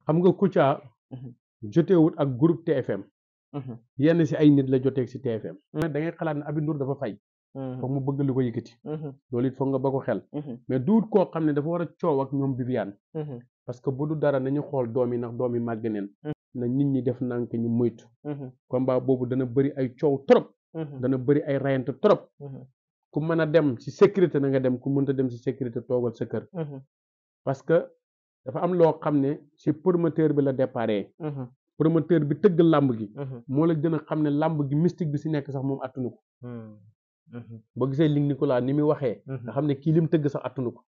xam nga Kouthia jotewut ak groupe TFM yenn si ay nit la joteeg si TFM da ngay xalaat ne Aby Ndour dafa fay foog mu bëgg lu ko yëkkati loolu it foog nga ba ko xel mais duut koo xam ne dafa war a coow ak ñoom Viviane parce que bu du dara nañu xool doom yi ndax doom yi màgg neen na nit ñi def nànk ñu moytu combat boobu dana bëri ay coow trop dana bëri ay rayante trop ku mën a dem si sécurité na nga dem ku mënta dem si sécurité toogal sa kër parce que dafa am loo xam ne si promoteur bi la déparé promoteur bi tëgg làmb gi moo la gën a xam ne làmb gi mystique bi si nekk sax moom attunu ko boo gisee Luc Nicolaï ni muy waxee nga xam ne kii lim tëgg sax attunu ko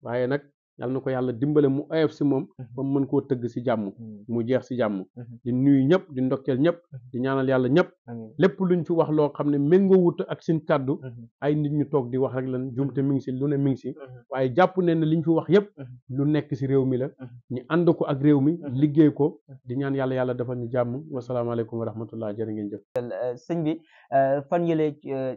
waaye nag yàlla na ko yàlla dimbale mu oyof si moom ba mu mën koo tëgg si jàmm mu jeex si jàmm di nuyu ñëpp di ndokkeel ñëpp di ñaanal yàlla ñëpp lépp luñ fi wax loo xam ne méngoo wut ak seen kàddu ay nit ñu toog di wax rek lan jumte mi ngi si lu ne mi ngi si waaye jàpp ne ne liñ fi wax yëpp lu nekk si réew mi la ñu ànd ko ak réew mi liggéey ko di ñaan yàlla yàlla defal ñu jàmm wasalaamaaleykum wa rahmatullah jërë ngeen jëf sëñ bi fan yële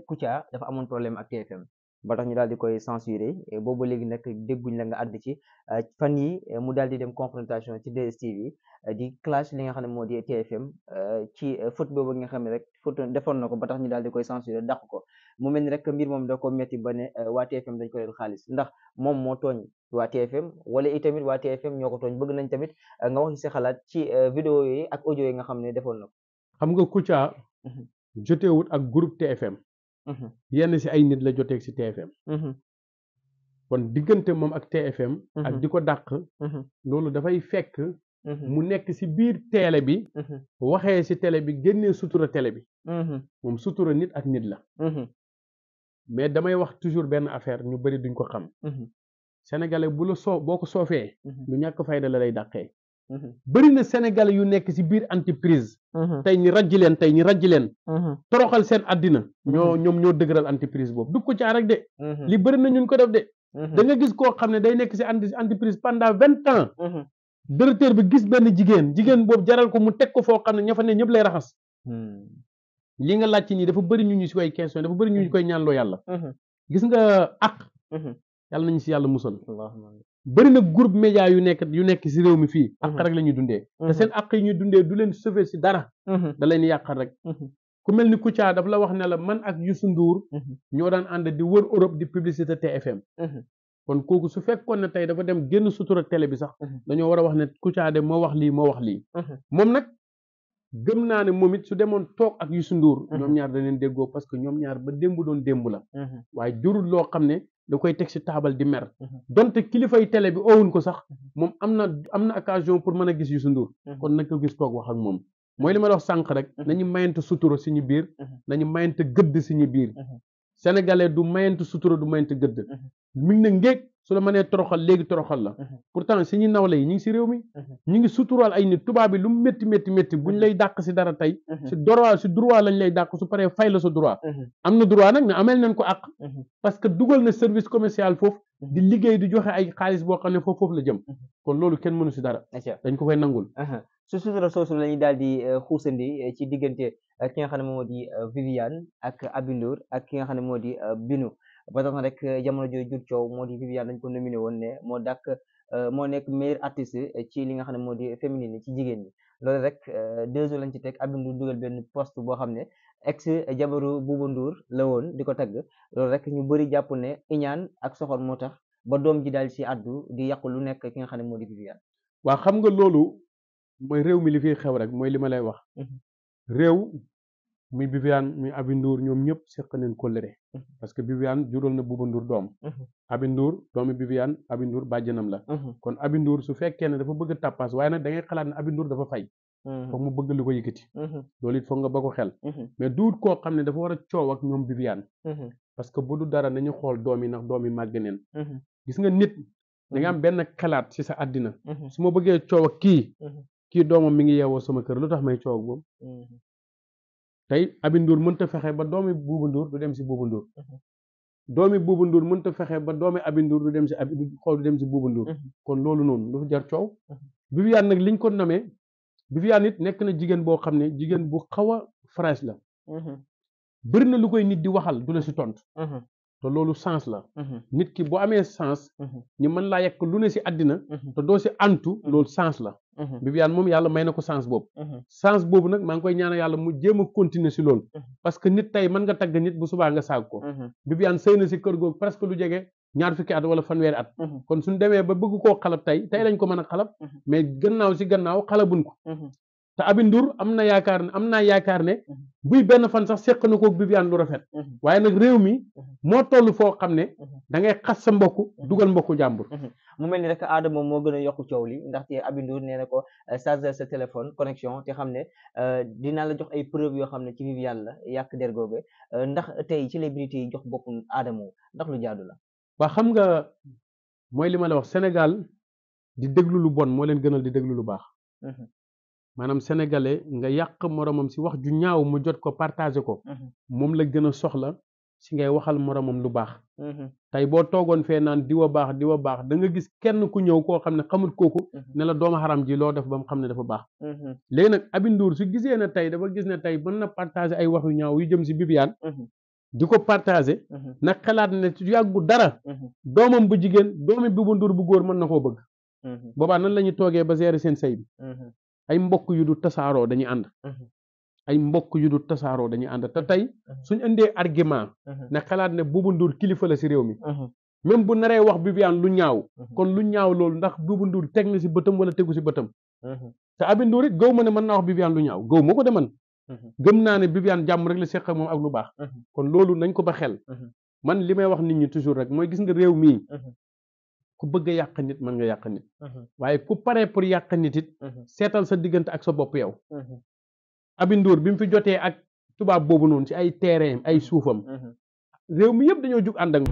Kouthia dafa amoon problème ak TFM ba tax ñu daal di koy censuré boobu léegi nag dégguñ la nga àdd ci fan yi mu daal di dem confrontation ci 2STV di clash li nga xam ne moo di TFM ci faute boobu nga xam ne rek faute defoon na ko ba tax ñu daal di koy censuré dàq ko mu mel ni rek mbir moom da ko metti ba ne waa TFM dañ ko leen xaalis ndax moom moo tooñ waa TFM wala itamit waa TFM ñoo ko tooñ bëgg nañ tamit nga wax ci sa xalaat ci vidéo yi ak audio yi nga xam ne defoon na ko xam nga Kouthia jotewut ak groupe TFM yenn si ay nit la joteeg si TFM kon diggante moom ak TFM ak di ko dàq loolu dafay fekk mu nekk si biir télé bi waxee si télé bi génnee sutura télé bi moom sutura nit ak nit la mais damay wax toujours benn affaire ñu bari duñ ko xam sénégalais bu la boo ko soofee lu ñàkk fayda la lay dàqee bëri na sénégalais yu nekk si biir entreprise tey ñi rajji leen toroxal seen àddina ñoom ñoo dëgëral entreprise boobu du Kouthia rek de li bëri na ñun ko def de da nga gis koo xam ne day nekk si entreprise pendant 20 ans directeur bi gis benn jigéen boobu jaral ko mu teg ko foo xam ne ña fa ne ñëpp lay raxas li nga laaj ci nii dafa bëri ñu si koy question dafa bëri ñu koy ñaanloo yàlla gis nga ak yàlla nañu si yàlla musal bëri na groupe média yu nekk si réew mi fii ak rek la ñuy dundee te seen ak yi ñuy dundee du leen sauver si dara da leen yàqal rek ku mel ni Kouthia daf la wax ne la man ak Youssou Ndour ñoo daan ànd di wër Europe di publicité TFM kon kooku su fekkoon ne tey dafa dem génn sutura télé bi sax dañoo war a wax ne Kouthia de moo wax lii moom nag gëm naa ne moom it su demoon toog ak Youssou Ndour ñoom ñaar da leen déggoo parce que ñoom ñaar ba démb doon démb la waaye jurul loo xam ne da koy teg si taabal di mer donte kilifay télé bi oowuñ ko sax moom am na occasion pour mën a gis Youssou Ndour kon nag ko gis toog wax ak moom mooy li ma la wax sànq rek nañu mayante sutura suñu biir nañu mayante gëdd suñu biir sénégalais du mayante sutura du mayante gëdd mi ngi ne ngéeg su la mënee toroxal léegi toroxal la pourtant suñu nawle yi ñu ngi si réew mi ñu ngi suturaal ay nit tubaab bi lu mu métti buñ lay dàq si dara tey si droit lañ lay dàq su paree fay la sa droit am na droit nag ne amel nañ ko àq parce que dugal na service commercial foofu di liggéey di joxe ay xaalis boo xam ne foofu la jëm kon loolu kenn mënu si dara dañ ko koy nangul su sutura soosu lañuy daal di xuusandi ci diggante ki nga xam ne moo di Viviane ak Aby Ndour ak ki nga xam ne moo di Binu ba tax na rek jamono jooju jur coow moo di Viviane dañ ko nominé woon ne moo nekk meilleur artiste ci li nga xam ne moo di féminine ci jigéen ñi loolu rek 2 jours lañ ci teg Aby Ndour dugal benn post boo xam ne ex jabaru Bouba Ndour la woon di ko tagg loolu rek ñu bëri jàpp ne iñaan ak soxor moo tax ba doom ji daal ci àddu di yàqu lu nekk ki nga xam ne moo di Viviane waa xam nga loolu mooy réew mi li fiy xew rek mooy li ma lay wax réew muy Viviane muy Aby Ndour ñoom ñëpp seq nañ kóllëre parce que Viviane jural na Bouba Ndour doom Aby Ndour doomi Viviane Aby Ndour bàjjanam la kon Aby Ndour su fekkee ne dafa bëgg a tàppaas waaye nag da ngay xalaat ne Aby Ndour dafa fay foog mu bëgg lu ko yëkkati loolu it foog nga ba ko xel mais duut koo xam ne dafa war a coow ak ñoom Viviane parce que bu du dara nañu xool doom yi ndax doom yi màgg neen gis nga nit da nga am benn xalaat ci sa àddina su ma bëggee coow ak kii doomam mi ngi yeewoo sama kër lu tax may coow ak moom tey Aby Ndour mënta fexe ba doomi Bouba Ndour du dem si Bouba Ndour doomi Bouba Ndour mënta fexe ba doomi Aby Ndour du dem si Bouba Ndour kon loolu noonu lu jar coow Viviane nag liñ ko namee Viviane it nekk na jigéen boo xam ne jigéen bu xaw a fresh la bëri na lu koy nit di waxal du la si tontu te loolu sens la nit ki boo amee sens ñu mën laa yekk lu ne si àddina te doo si antu loolu sens la Viviane moom yàlla may na ko sens boobu nag maa ngi koy ñaanal yàlla mu jéem a continuer si loolu parce que nit tey mën nga tagg nit bu subaa nga saag ko Viviane sëy na si kër googu presque lu jege ñaar fukki at wala fanweeri at kon suñ demee ba bëgg koo xalab tey lañ ko mën a xalab mais gannaaw si gannaaw xalabuñ ko te Aby Ndour am naa yaakaar ne buy benn fan sax seq na koog Viviane lu rafet waaye nag réew mi moo toll foo xam ne da ngay xas sa mbokk dugal mbokku jàmbur mu mel ni rek Adama moo gën a yokk coow li ndaxte Aby Ndour nee na ko charger sa téléphone connexion te xam ne dinaa la jox ay preuve yoo xam ne ci Viviane la yàq der googu ndax tey célébrité yi jox bopp Adama ndax lu jaadu la waa xam nga mooy li ma la wax Sénégal di déglu lu bon moo leen gënal di déglu lu baax maanaam sénégalais nga yàq moromam si wax ju ñaaw mu jot ko partagé ko moom la gën a soxla si ngay waxal moromam lu baax tey boo toogoon fee naan diwa baax da nga gis kenn ku ñëw koo xam ne xamut kooku ne la doomu xaram ji loo def ba mu xam ne dafa baax léegi nag Aby Ndour su gisee ne tey dafa gis ne tey mën na partagé ay wax yu ñaaw yu jëm si Viviane di ko partagé nag xalaat ne yàggu dara doomam bu jigéen doomi Buubu Ndour bu góor mën na koo bëgg boobaa nan la ñuy toogee ba gérer seen sëy bi ay mbokk yu du tasaaroo dañuy ànd te tey suñ indee argument ne xalaat ne Buubu Ndour kilifa la si réew mi même bu naree wax Viviane lu ñaaw kon lu ñaaw loolu ndax Buubu Ndour teg na si bëtam wala tegu si bëtam te Aby Ndour it gëw ma ne mën naa wax Viviane lu ñaaw gëw ma ko de man gëm naa ne Viviane jàmm rek la seq ak moom ak lu baax kon loolu nañ ko ba xel man li may wax nit ñi toujours rek mooy gis nga réew mii ku bëgg a yàq nit mën nga yàq nit waaye ku paree pour yàq nit it seetal sa diggante ak sa bopp yow Aby Ndour bi mu fi jotee ak tubaab boobu noonu ci ay terrain ay suufam réew mi yëpp dañoo jug ànd ak